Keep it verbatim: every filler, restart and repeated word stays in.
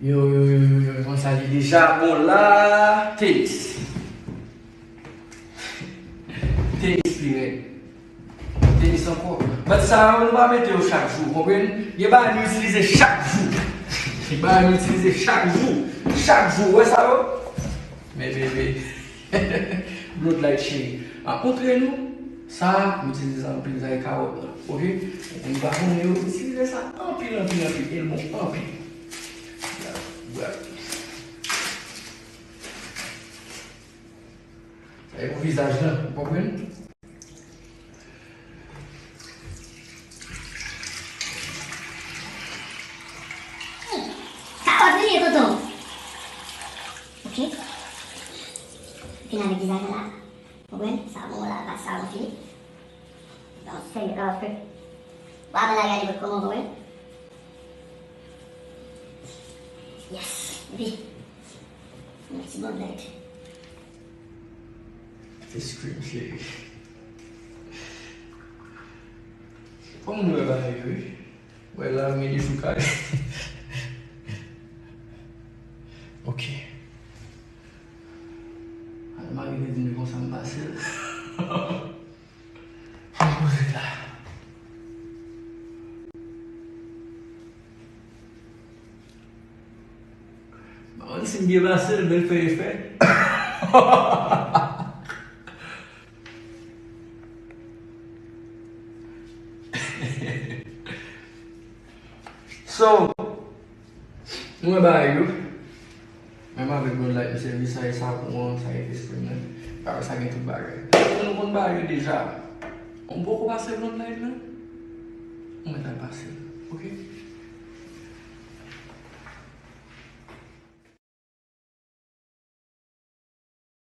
Yo, yo, yo, yo, yo, konn sa li deja bon la. Tenis. Tenis li rèd. Tenis ankò. But sa yo, nou pa mete yo chak jou, konprann? Gen bagay nou itilize chak jou. Gen bagay nou itilize chak jou. Chak jou, wè sa yo? Men bebe. Bloodlight cheri. M ap montre nou sa, m itilize sa anpil, sa e kawòt la. Oke? Nou pa konnen yo itilize sa anpil, anpil, anpil. E l bon anpil. Gad, gad. Sa e pou vizaj lan, ou konprann? Kawòt li ye, tonton. Oke. Fin avèk vizaj la. Konprann? Savon la, pa savon fini. Yon sèl la, fè. Ba, men la, gade, kòman, konprann? Yes, epi yon ti bon light. Ice cream, cheri. Kòm nou wè bagay yo, wi. Wè la, men li sou kay. Ok. Al mari te di m konsa m pase l. Fò m poze la. M pa konn si m byen pase l, men l fè efè. So, nou wè bagay yo. Menm avèk Blondlight, m sèvi sa e savon an, sa e ice cream nan. Bagay sa gen tout bagay. Nou konn bagay yo deja. Ou poko pase Blondlight nan? Ou mèt al pase l, oke?